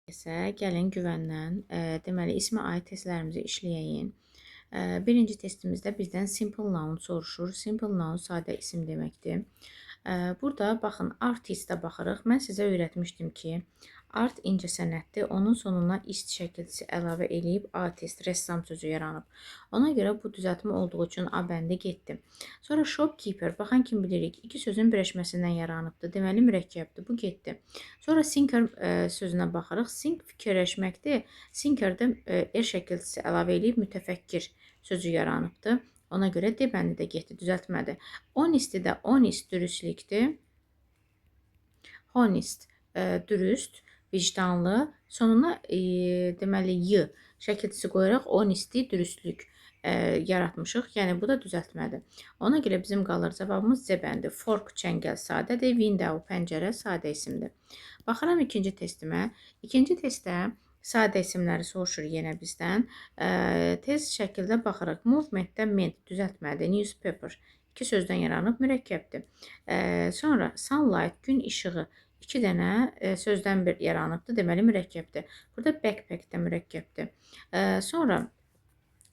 Isə gəlin güvəndən, deməli ismə aid testlərimizi işləyəyin. Birinci testimizdə bizdən simple noun soruşur. Simple noun sadə isim deməkdir. Burada baxın, artistə baxırıq. Mən sizə öyrətmişdim ki, art incəsənətdir. Onun sonuna ist şəkilçisi əlavə eləyib artist, rəssam sözü yaranıb. Ona görə bu düzəltmə olduğu üçün A bəndi getdi. Sonra shopkeeper, baxan kim bilirik, iki sözün birləşməsindən yaranıbdır. Deməli, mürəkkəbdir. Bu getdi. Sonra thinker sözünə baxırıq. Think fikirləşməkdir. Thinkerdə er şəkilçisi əlavə eləyib mütəfəkkir sözü yaranıbdır. Ona görə D bəndi də getdi, düzəltmədi. Honesty də honest dürüstlükdür. Honest, dürüst, vicdanlı. Sonuna deməli y şəkilçisi qoyaraq honesty, dürüstlük yaratmışıq. Yəni bu da düzəltmədir. Ona görə bizim qalır cavabımız C bəndi. Fork çəngəl sadədir, window pəncərə sadə isimdir. Baxıram ikinci testimə. İkinci testdə sadə isimləri soruşur yenə bizdən. Tez şəkildə baxırıq. Movementdə ment düzəltmədir. Newspaper iki sözdən yaranıb mürəkkəbdir. Sonra sunlight gün işığı iki dənə sözdən bir yaranıbdır. Deməli mürəkkəbdir. Burada backpack də mürəkkəbdir. Sonra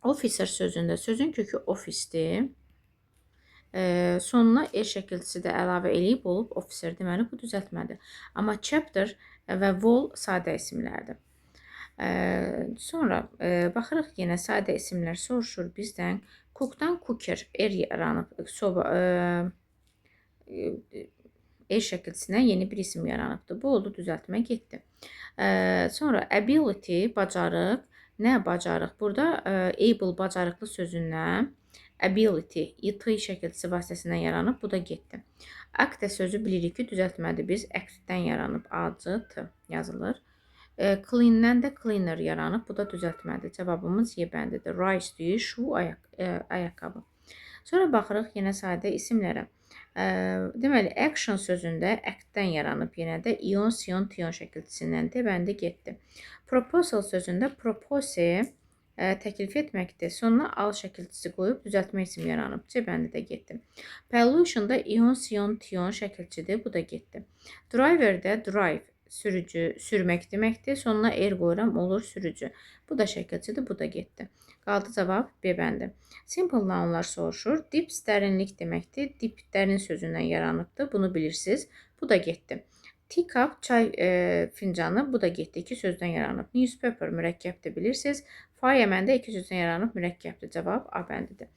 officer sözündə sözün kökü ofisdir. Sonuna er şəkilçisi də əlavə eləyib olub officer. Deməli bu düzəltmədir. Amma chapter və wall sadə isimlərdir. Sonra baxırıq yenə sadə isimlər soruşur bizdən. Cook'dan cooker er yaranıb, soba er şəkilçisinə yeni bir isim yaranıbdır. Bu oldu düzəltmə getdi. Sonra ability bacarıq. Nə bacarıq? Burada able bacarıqlı sözündən ability it şəkilçisi vasitəsilə yaranıb, bu da getdi. Acte sözü bilirik ki, düzəltmədir biz. Act-dən yaranıb A, C, T yazılır. Clean-dən də cleaner yaranıb. Bu da düzəltmədir. Cavabımız Y bəndidir. Rice deyir, shoe, ayaqqabı. Sonra baxırıq yenə sadə isimlərə. Deməli, action sözündə act-dən yaranıb yenə də ion, sion, tion şəkilçisindən D bəndi getdi. Proposal sözündə propose təklif etməkdir. Sonuna al şəkilçisi qoyub düzəltmə isim yaranıb. C bəndi də getdi. Pollution-da ion, sion, tion şəkilçidir. Bu da getdi. Driver-də drive sürücü, sürmək deməkdir. Sonuna er qoyuram, olur sürücü. Bu da şəkilçidir, bu da getdi. Qaldı cavab B bəndi. Simple nounlar soruşur. Depth dərinlik deməkdir. Deep dərin sözündən yaranıbdır. Bunu bilirsiniz. Bu da getdi. Teacup çay fincanı, bu da getdi. İki sözdən yaranıb. Newspaper mürəkkəbdir, bilirsiniz. Fireman də iki sözdən yaranıb, mürəkkəbdir. Cavab A bəndidir.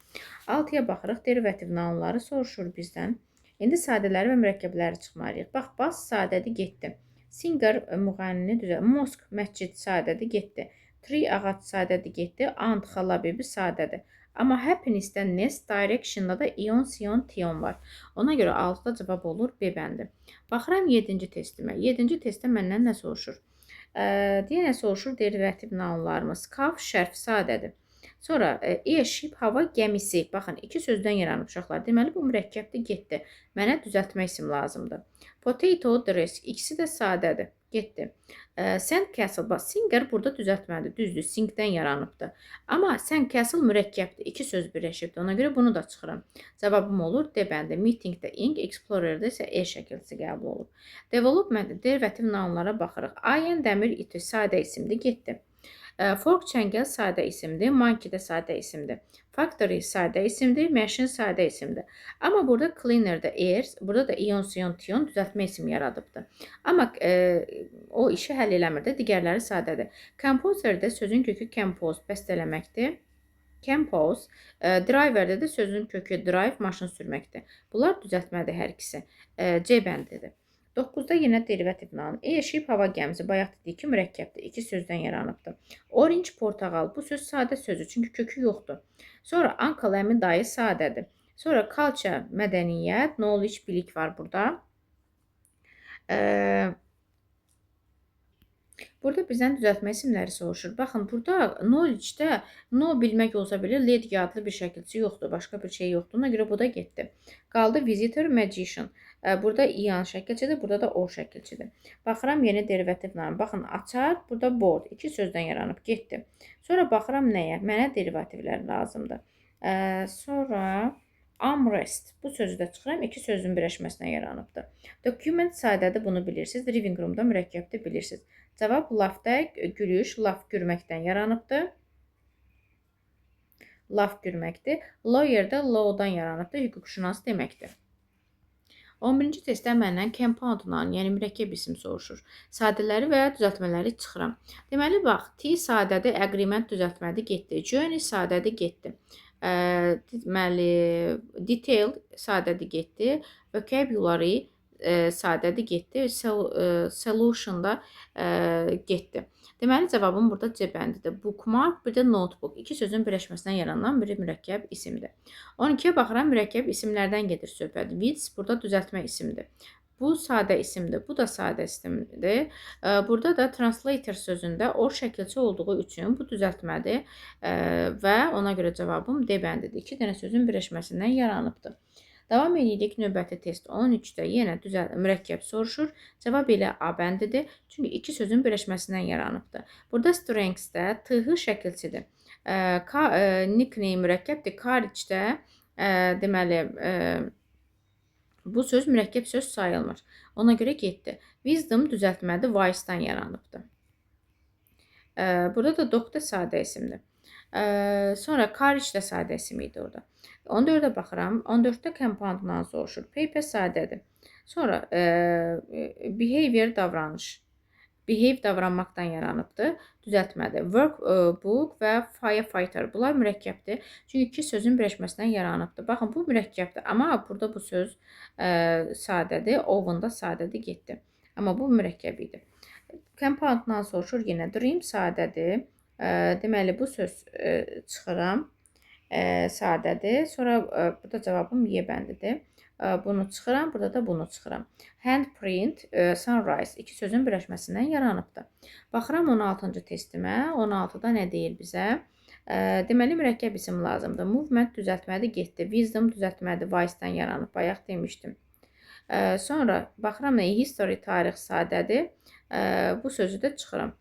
6-ya baxırıq. Derivativ nounları soruşur bizdən. İndi sadələri və mürəkkəbləri çıxmalıyıq. Bax, bus sadədir, getdi. Singer müğənnini düzəl. Mosque məscid sadədir, getdi. Tree ağac sadədir, getdi. Aunt xala bibi sadədir. Amma happiness-də ness, direction-da da ion, sion, tion var. Ona görə 6-da cavab olur B bəndi. Baxıram 7-ci testimə. 7-ci testdə məndən nə soruşur? Deyə nə soruşur? Derivativ nounlarımız. Scarf, şərf sadədir. Sonra airship hava gəmisi. Baxın, iki sözdən yaranıb uşaqlar. Deməli, bu mürəkkəbdir, getdi. Mənə düzəltmə isim lazımdır. Potato, dress. İkisi də sadədir. Getdi. Sandcastle, bax, singer burada düzəltmədir. Düzdür, sing-dən yaranıbdır. Amma sandcastle mürəkkəbdir. İki söz birləşibdir. Ona görə bunu da çıxıram. Cavabım olur D bəndi. Meeting-də ing, explorer-də isə e şəkilçisi qəbul olub. Development, derivativ nounlara baxırıq. Iron, dəmir, iti sadə isimdir, getdi. Fork çəngəl sadə isimdir, monkey də sadə isimdir. Factory sadə isimdir, machine sadə isimdir. Amma burada cleaner-də er, burada da ion, sion, tion düzəltmə isim yaradıbdır. Amma o işi həll eləmir də, digərləri sadədir. Composer-də sözün kökü compose, bəstələməkdir. Compose, driver-də də sözün kökü drive, maşın sürməkdir. Bunlar düzəltmədir hər ikisi. C bəndidir. 9-da yenə derivativ noun. Airship hava gəmisi. Bayaq dedik ki, mürəkkəbdir. İki sözdən yaranıbdır. Orange portağal. Bu söz sadə sözdür, çünki kökü yoxdur. Sonra uncle, əmi, dayı sadədir. Sonra culture, mədəniyyət, knowledge, bilik var burada. Burada bizdən düzəltmə isimləri soruşur. Baxın, burada knowledge-də know bilmək olsa belə ledge adlı bir şəkilçi yoxdur. Başqa bir şey yoxdur. Ona görə bu da getdi. Qaldı visitor, magician. Burada ian şəkilçidir, burada da o şəkilçidir. Baxıram yeni derivativ noun. Baxın, açar, burada board. İki sözdən yaranıb getdi. Sonra baxıram nəyə? Mənə derivativlər lazımdır. Sonra armrest. Bu sözü də çıxıram. İki sözün birləşməsinə yaranıbdır. Document sadədir, bunu bilirsiniz. Living room-da mürəkkəbdir, bilirsiniz. Cavab laugh-da gülüş, laugh gülməkdən yaranıbdır. Laugh gülməkdir. Lawyer də law-dan yaranıbdır, hüquqşünas deməkdir. 11-ci testdə məndən compound noun, yəni mürəkkəb isim soruşur. Sadələri və ya düzəltmələri çıxıram. Deməli, bax, T sadədir, agreement düzəltmədir, getdi. Journey sadədir, getdi. Deməli, detail sadədir, getdi. Vocabulary sadədir, getdi. Solution da getdi. Deməli, cavabım burada C bəndidir. Bookmark, bir də notebook. İki sözün birləşməsindən yaranan biri mürəkkəb isimdir. 12-yə baxıram, mürəkkəb isimlərdən gedir söhbət. Vids burada düzəltmə isimdir. Bu sadə isimdir, bu da sadə isimdir. Burada da translator sözündə o şəkilçi olduğu üçün bu düzəltmədir və ona görə cavabım D bəndidir. İki dənə sözün birləşməsindən yaranıbdır. Davam edirik növbəti test 13-də yenə mürəkkəb soruşur. Cavab elə A bəndidir. Çünki iki sözün birləşməsindən yaranıbdır. Burada strengths-də TH şəkilçidir. Nickname mürəkkəbdir. Courage-də deməli bu söz mürəkkəb söz sayılmır. Ona görə getdi. Wisdom düzəltmədir, wise-dan yaranıbdır. Burada da dog da sadə isimdir. Sonra courage də sadə isim idi orada. 14-ə baxıram. 14-də compound-dan soruşur. Paper sadədir. Sonra behavior davranış. Behave davranmaqdan yaranıbdır. Düzəltmədir. Workbook və firefighter. Bunlar mürəkkəbdir. Çünki iki sözün birləşməsindən yaranıbdır. Baxın, bu mürəkkəbdir. Amma burada bu söz sadədir. Oven da sadədir, getdi. Amma bu mürəkkəb idi. Compound-dan soruşur yenə. Dream sadədir. Deməli, bu söz çıxıram. Sadədir. Sonra burada cavabım Y bəndidir. Bunu çıxıram, burada da bunu çıxıram. Handprint, sunrise iki sözün birləşməsindən yaranıbdır. Baxıram 16-cı testimə. 16-da nə deyir bizə? Deməli, mürəkkəb isim lazımdır. Movement düzəltmədir, getdi. Wisdom düzəltmədir, wise-dan yaranıb. Bayaq demişdim. Sonra baxıram nə? History tarix sadədir. Bu sözü də çıxıram.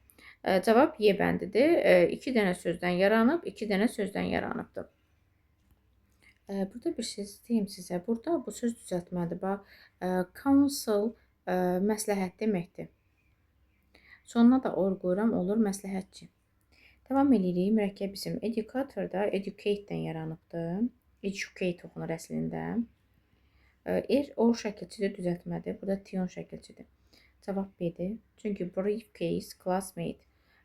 Cavab Y bəndidir. İki dənə sözdən yaranıb, iki dənə sözdən yaranıbdır. Burada bir şey deyim sizə. Burada bu söz düzəltmədir. Bax, counsel məsləhət deməkdir. Sonuna da or qoyuram, olur məsləhətçi. Davam edirik. Mürəkkəb isim educator da educate-dən yaranıbdır. Educate oxunur əslində. R o şəkilçidir, düzəltmədir. Burada tion şəkilçidir. Cavab B-dir. Çünki briefcase, classmate,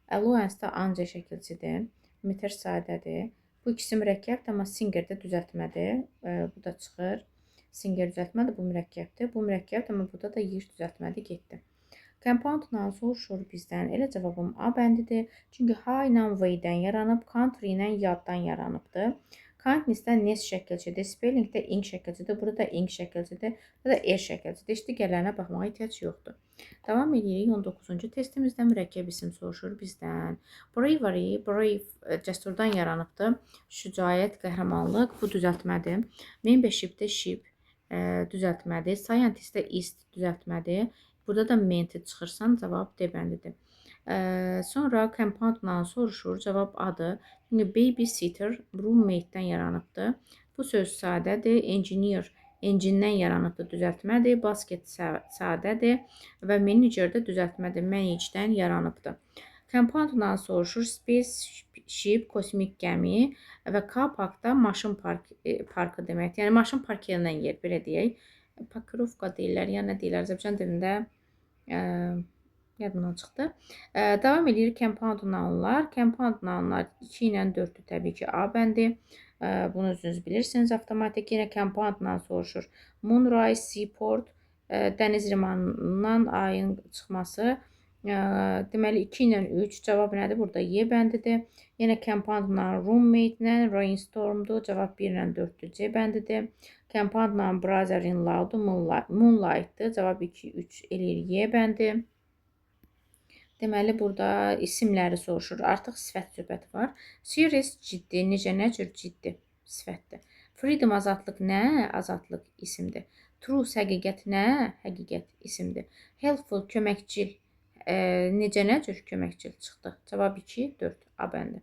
allowance da anca şəkilçidir. Meter sadədir. Bu ikisi mürəkkəbdir, amma singer də düzəltmədir. Bu da çıxır. Singer düzəltmədir, bu mürəkkəbdir. Bu mürəkkəbdir, amma burada da year düzəltmədir, getdi. Compound noun soruşur bizdən. Elə cavabım A bəndidir. Çünki high ilə way-dən yaranıb, country ilə yaddan yaranıbdır. Kindness-də ness şəkilçidir, spelling-də ing şəkilçidir, burada da ing şəkilçidir, burada da er şəkilçidir. Heç digərlərinə baxmağa ehtiyac yoxdur. Davam edirik 19-cu testimizdə mürəkkəb isim soruşur bizdən. Bravery, brave cəsurdan yaranıbdır. Şücaət, qəhrəmanlıq, bu düzəltmədir. Membership-də ship düzəltmədir. Scientist-də ist düzəltmədir. Burada da ment çıxırsan, cavab D bəndidir. Sonra compound noun soruşur, cavab adı. Çünki babysitter roommate-dən yaranıbdır. Bu söz sadədir. Engineer engine-dən yaranıbdır, düzəltmədir. Basket sadədir və manager də düzəltmədir, manage-dən yaranıbdır. Compound noun soruşur, spaceship, kosmik gəmi və car park-da maşın parkı deməkdir. Yəni maşın park edilən yer, belə deyək. Parkirovka deyirlər, ya nə deyirlər Azərbaycan dilində, yadımdan çıxdı. Davam edir compound nounlar. Compound nounlar 2 ilə 4-dür təbii ki, A bəndi. Bunu özünüz bilirsiniz avtomatik. Yenə compound noun soruşur. Moonrise, seaport, dəniz limanından ayın çıxması. Deməli 2 ilə 3 cavab nədir? Burada Y bəndidir. Yenə compound noun roommate ilə rainstormdur. Cavab 1 ilə 4-dür. C bəndidir. Compound noun brother-in-law'dur. Moonlight'dır. Cavab 2, 3 eləyir Y bəndi. Deməli, burada isimləri soruşur. Artıq sifət söhbəti var. Serious ciddi, necə, nə cür ciddi sifətdir. Freedom azadlıq nə? Azadlıq isimdir. Truth həqiqət nə? Həqiqət isimdir. Helpful köməkçil, necə, nə cür köməkçil çıxdı. Cavab 2, 4 A bəndi.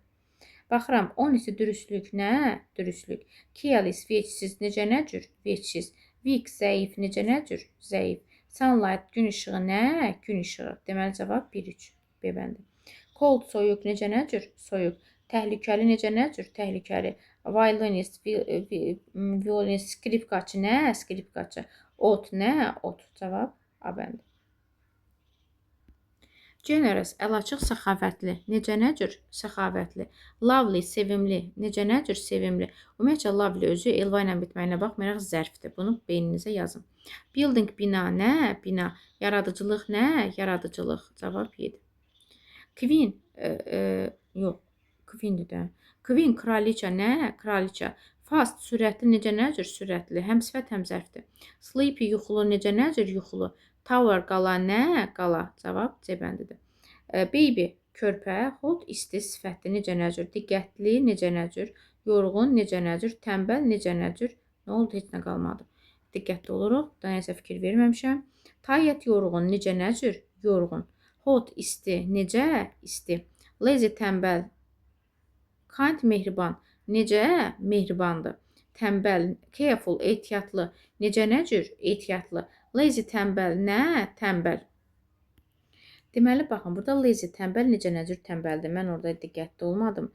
Baxıram, 12 dürüstlük nə? Dürüstlük. Careless, vecsiz, necə, nə cür? Vecsiz. Weak, zəif, necə, nə cür? Zəif. Sunlight, gün işığı nə? Gün işığı. Deməli, cavab 1, 3. B bəndi. Cold, soyuq, necə nə cür? Soyuq. Təhlükəli, necə nə cür? Təhlükəli. Violinist, violinist, skripkaçı nə? Skripkaçı. Ot nə? Ot. Cavab A bəndi. Generous, əl açıq, səxavətli. Necə nə cür? Səxavətli. Lovely, sevimli. Necə nə cür? Sevimli. Ümumiyyətcə, lovely özü elva ilə bitməyinə baxmayaraq zərfdir. Bunu beyninizə yazın. Building, bina nə? Bina. Yaradıcılıq nə? Yaradıcılıq. Cavab 7. Queen, yox, Queendir də. Queen, kraliça nə? Kraliça. Fast, sürətli, necə nə cür? Sürətli. Həm sifət, həm zərfdir. Sleepy, yuxulu, necə nə cür? Yuxulu. Tower, qala nə? Qala. Cavab C bəndidir. Baby, körpə, hot, isti, sifətli, necə nə cür? Diqqətli, necə nə cür? Yorğun, necə nə cür? Tənbəl, necə nə cür? Nə oldu? Heç nə qalmadı. Diqqətli oluruq. Daha nəsə fikir verməmişəm. Tired, yorğun, necə nə cür? Yorğun. Hot, isti, necə? İsti. Lazy, tənbəl. Kind, mehriban. Necə? Mehribandır. Tənbəl, careful, ehtiyatlı. Necə nə cür? Ehtiyatlı. Lazy, tənbəl, nə? Tənbəl. Deməli, baxın, burada lazy, tənbəl, necə nə cür tənbəldir? Mən orada diqqətli olmadım.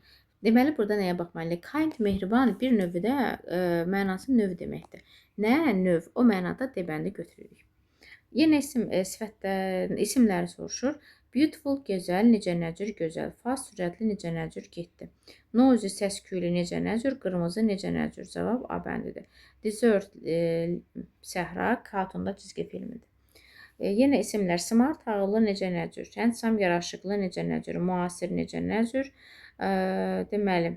Deməli, burada nəyə baxmalıyıq? Kind, mehriban bir növdə mənası növ deməkdir. Nə? Növ. O mənada D bəndi götürürük. Yenə isim, sifətdə isimləri soruşur. Beautiful, gözəl, necə nə cür gözəl. Fast, sürətli, necə nə cür getdi. Noisy, səs-küylü, necə nə cür. Qırmızı, necə nə cür. Cavab A bəndidir. Desert, səhra, Cartoonda cizgi filmidir. Yenə isimlər smart, ağıllı, necə nə cür. Handsome, yaraşıqlı, necə nə cür. Müasir, necə nə cür. Deməli,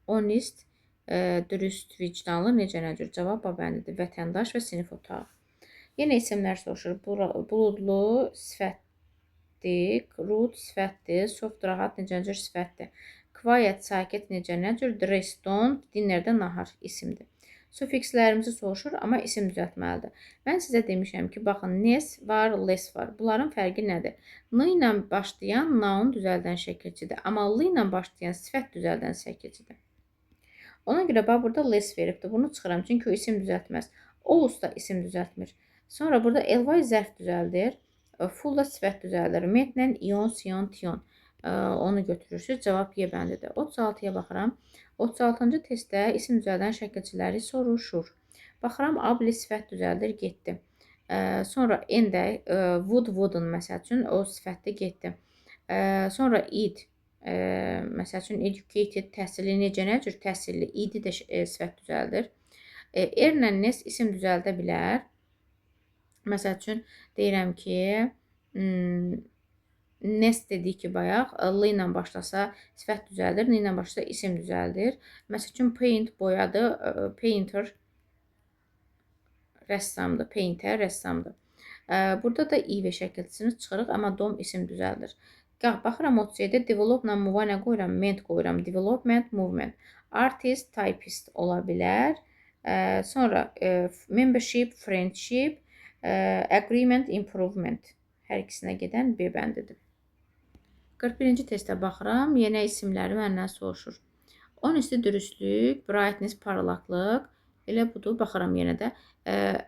honest, dürüst, vicdanlı, necə nə cür. Cavab A bəndidir. Vətəndaş və sinif otağı. Yenə isimlər soruşur. Buludlu sifətdir, rude sifətdir, soft, rahat, necə cür sifətdir. Quiet, sakit, necə nə cür, dress, don, dinnerdə nahar isimdir. Sufikslərimizi soruşur, amma isim düzəltməlidir. Mən sizə demişəm ki, baxın, ness var, less var. Bunların fərqi nədir? N ilə başlayan noun düzəldən şəkilçidir, amma L ilə başlayan sifət düzəldən şəkilçidir. Ona görə bax, burada less veribdir. Bunu çıxıram, çünki o isim düzəltməz. Ous da isim düzəltmir. Sonra burada ly zərf düzəldir. Full da sifət düzəldir. Metlə ion, sion, tion. Onu götürürsünüz. Cavab Y bəndidir. 36-ya baxıram. 36-cı testdə isim düzəldən şəkilçiləri soruşur. Baxıram, able sifət düzəldir, getdi. Sonra N-də wood, wooden məsəl üçün o sifətdə getdi. Sonra id, məsəl üçün educated, təhsilli, necə nə cür təhsilli, idi də sifət düzəldir. R-lə ness isim düzəldə bilər. Məsəl üçün deyirəm ki, ness dedik ki, bayaq L ilə başlasa sifət düzəldir, N ilə başlasa isim düzəldir. Məsəl üçün paint boyadır, painter rəssamdır, painter rəssamdır. Burada da IV şəkilçisini çıxırıq, amma dom isim düzəldir. Baxıram 37-də developla move nə qoyuram? Ment qoyuram. Development, movement. Artist, typist ola bilər. Sonra membership, friendship, agreement, improvement. Hər ikisinə gedən B bəndidir. 41-ci testə baxıram. Yenə isimləri məndən soruşur. Honesty dürüstlük, brightness parlaqlıq. Elə budur. Baxıram yenə də.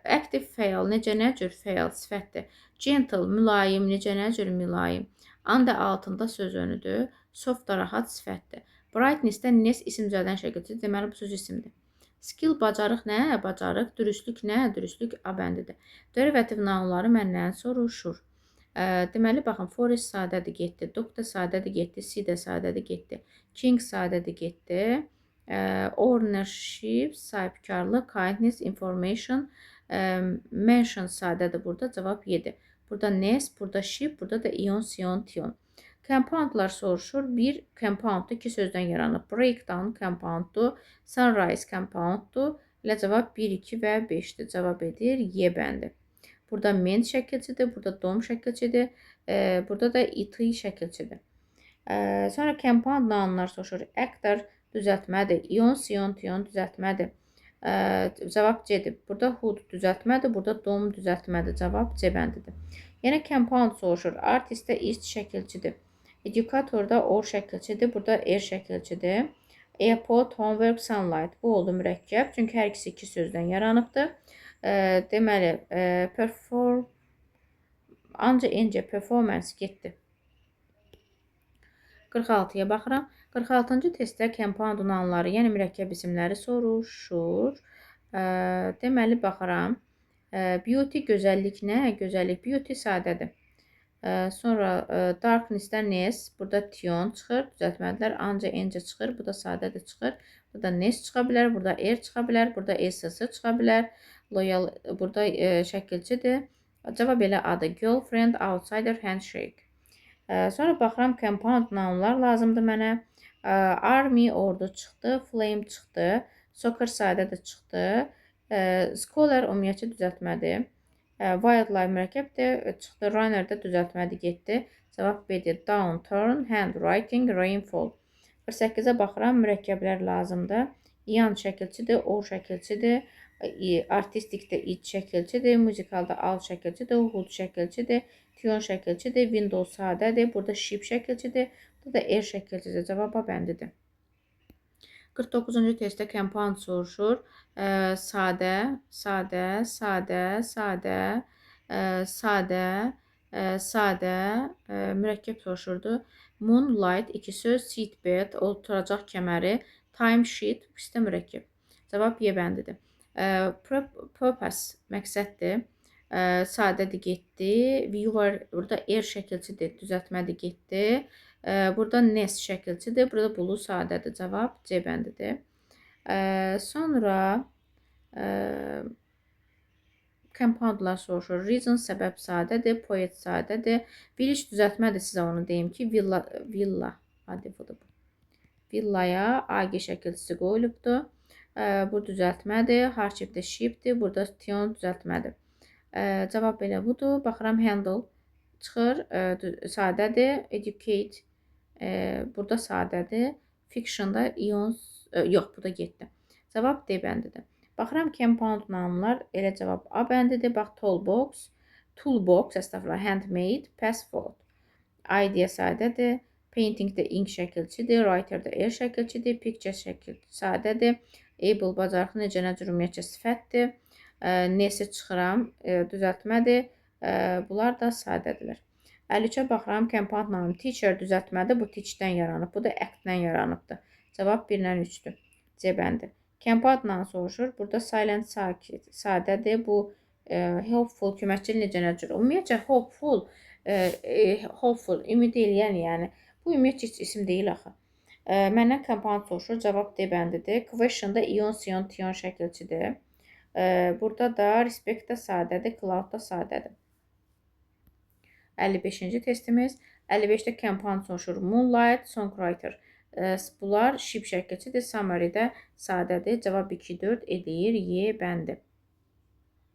Active fəal, necə nə cür fəal sifətdir. Gentle, mülayim, necə nə cür mülayim. Under altında söz önüdür. Soft da rahat sifətdir. Brightness-də ness isim düzəldən şəkildir. Deməli, bu söz isimdir. Skill, bacarıq nə? Bacarıq. Dürüstlük nə? Dürüstlük A bəndidir. Derivative nounları məndən soruşur. Deməli, baxın, forest sadədir, getdi. Dog da sadədir, getdi. C də sadədir, getdi. King sadədir, getdi. Ownership, sahibkarlıq, kindness, information, mention sadədir burada. Cavab 7. Burada ness, burada ship, burada da ion, sion, tion. Compoundlar soruşur. Bir compounddur, iki sözdən yaranıb. Breakdown compounddur, sunrise compounddur. Elə cavab 1, 2 və 5-dir. Cavab edir Y bəndi. Burada ment şəkilçidir, burada dom şəkilçidir, burada da it şəkilçidir. Sonra compound nounlar soruşur. Actor düzəltmədir, ion, sion, tion düzəltmədir. Cavab C-dir. Burada hood düzəltmədir, burada dom düzəltmədir. Cavab C bəndidir. Yenə compound soruşur. Artistdə ist şəkilçidir. Educatorda or şəkilçidir, burada er şəkilçidir. Airport, homework, sunlight. Bu oldu mürəkkəb, çünki hər ikisi iki sözdən yaranıbdır. Deməli, perform Ancaq incə performance getdi. 46-ya baxıram. 46-cı testdə compound nounları, yəni mürəkkəb isimləri soruşur. Deməli, baxıram. Beauty gözəllik nə? Gözəllik. Beauty sadədir. Sonra darkness-də ness, burada tion çıxır, düzəltmədilər. Ancaq encə çıxır, bu da sadədir çıxır. Burada ness çıxa bilər, burada er çıxa bilər, burada ss çıxa bilər. Loyal burada şəkilçidir. Cavab elə adı. Girlfriend, outsider, handshake. Sonra baxıram, compound nounlar lazımdır mənə. Army, ordu çıxdı, flame çıxdı, soccer sadədir çıxdı. Scholar ümumiyyətcə düzəltmədi. Wildlife mürəkkəbdir, çıxdı. Runner də düzəltmədi, getdi. Cavab B-dir. Downturn, handwriting, rainfall. 48-ə baxıram, mürəkkəblər lazımdır. Ian şəkilçidir, o şəkilçidir. Artistikdə it şəkilçidir, müzikalda al şəkilçidir, hood şəkilçidir, tion şəkilçidir, Windows sadədir, burada ship şəkilçidir, burada da air şəkilçidir. Cavab A bəndidir. 49-cu testdə compound soruşur. Sadə, sadə, sadə, sadə, sadə, sadə, mürəkkəb soruşurdu. Moonlight, iki söz, seat belt, oturacaq kəməri, time sheet, ikisi də mürəkkəb. Cavab Y bəndidir. Purpose, məqsəddir. Sadədir, getdi. Viewer, burada R şəkilçidir, düzəltmədir, getdi. Burada nest şəkilçidir, burada blue sadədir. Cavab C bəndidir. Sonra compoundlar soruşur. Reason, səbəb sadədir, poet sadədir. Village düzəltmədir, sizə onu deyim ki, villa, villa, hadi budur bu. Villaya AG şəkilçisi qoyulubdur. Bu düzəltmədir. Hardship-də ship-dir. Burada tion düzəltmədir. Cavab belə budur. Baxıram, handle çıxır, sadədir. Educate burada sadədir. Fiction-da ions, yox, bu da getdi. Cavab D bəndidir. Baxıram, compound nounlar, elə cavab A bəndidir. Bax, toolbox, toolbox, əstəğfurullah, handmade, passport. Idea sadədir. Painting-də ink şəkilçidir. Writer-də r şəkilçidir. Picture şəkil sadədir. Able bacarıqlı, necə nə cür ümumiyyətcə sifətdir. Nesi çıxıram, düzəltmədir. Bunlar da sadədirlər. 53-ə baxıram, compound noun teacher düzəltmədir. Bu teach-dən yaranıb, bu da act-dən yaranıbdır. Cavab 1-lə 3-dür. C bəndi. Compound noun soruşur. Burada silent sakit, sadədir. Bu helpful, köməkçil, necə nə cür. Ümumiyyətcə hopeful, hopeful, ümid eləyən, yəni. Bu ümumiyyətcə heç isim deyil axı. Məndən compound soruşur. Cavab D bəndidir. Question-da ion, sion, tion şəkilçidir. Burada da respect də sadədir, cloud da sadədir. 55-ci testimiz. 55-də compound soruşur. Moonlight, songwriter. Bunlar ship şəkilçidir. Summary-də sadədir. Cavab 2-4 eləyir. Y bəndi.